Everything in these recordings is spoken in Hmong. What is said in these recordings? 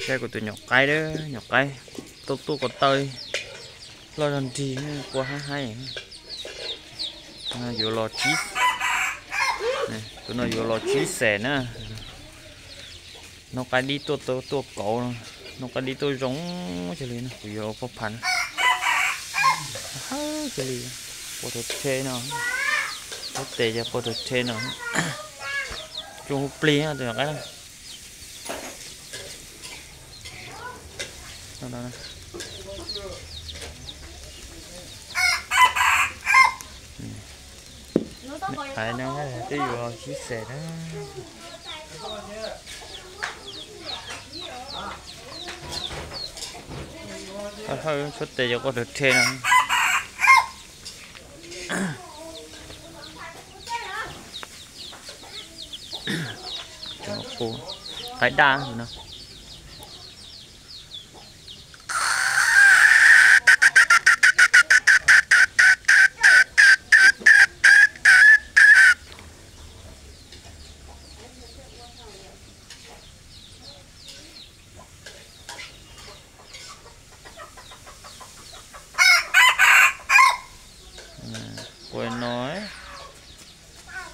Kuv tus nyuam qaib, nyuam qaib tuaj tuaj ko taw loj zog nrig, kua haib haib. Yuav los tsib, tus no yuav los tsib xees na. Noob qaib dib tuaj tuaj kauv no, noob qaib dib tuaj zoo kawg li no, kuv yuav ua poj phav na. Hawb kawg li, pua rau rhe no, lub tes yog pua rau rhe no. Tsuj hub plig tus nyuam qaib na. Qais no twb yuav sib xes na. Hawb, tshuab tes yuav qua rau rhe no. Qaib daj no. Ua no,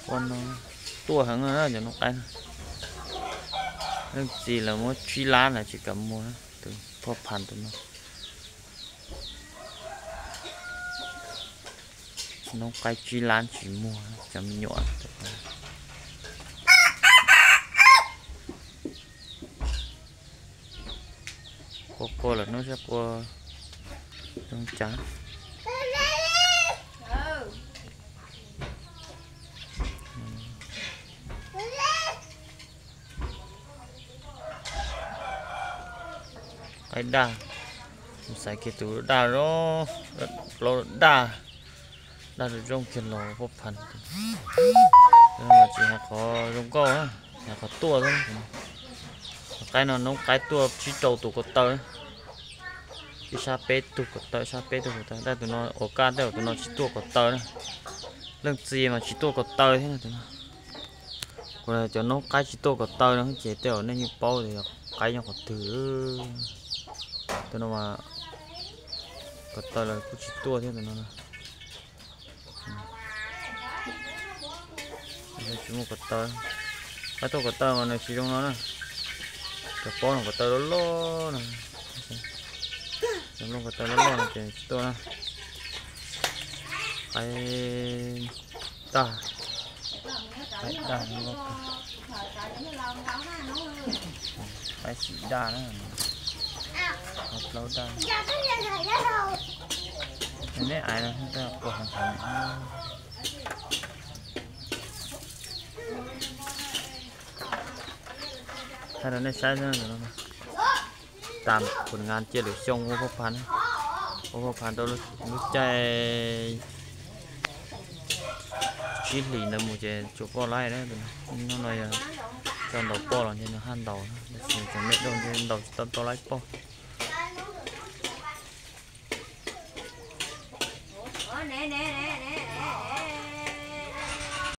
ua no tuaj heev na cov noob qaib no. Leej txiv lawv muab tsib lab lawv tsis kam muag tus phoj phan tus no. Noob qaib tsib lab tsis muag cov me nyuam. Qua qua lawm hnub seb qua zoo cas. Qaib daj, xaiv kiag tus daj zoo, plaub daj, daj zoo zoo kiag los phoj phan. Tsis hais qhov zoo nkauj, hais qhov tuaj xwb. Qaib no noob qaib tuaj tsib rau tus ko taw, ib sab peb tug ko taw, sab peb tug ko taw, tab tus no ua kaj tej zaum tus no tsis tuaj ko taw na. Leej txiv mas tsis tuaj ko taw thiab na tus no. Kuv cov noob qaib tsis tuaj ko taw no ces tej zaum nej yeej paub tias yog qaib nyob qhov twg. Tus no mas ko taw los kuj tsis tuaj thiab tus no. Tsis muaj ko taw, qaib tuaj ko taw mas nws tsis zoo no na. Cov paub no ko taw loj loj no, cov ko taw loj loj no ces tsis tuaj na. Qaib daj, qaib daj, qaib xim daj na, plaub daj. Neb ais no, thaij rau nej saib xwb. Tas kuv nqa cia lwm xyoo ua phoj phan, ua phoj phan rau lub caij tsib hlis ntawd mus ces tsuas poj laib na. Hnub no yog tso ntaus poj los ntshe nws haj ntaus, tab sis cov me dej ntshe ntaus tsis tau tau laib poj.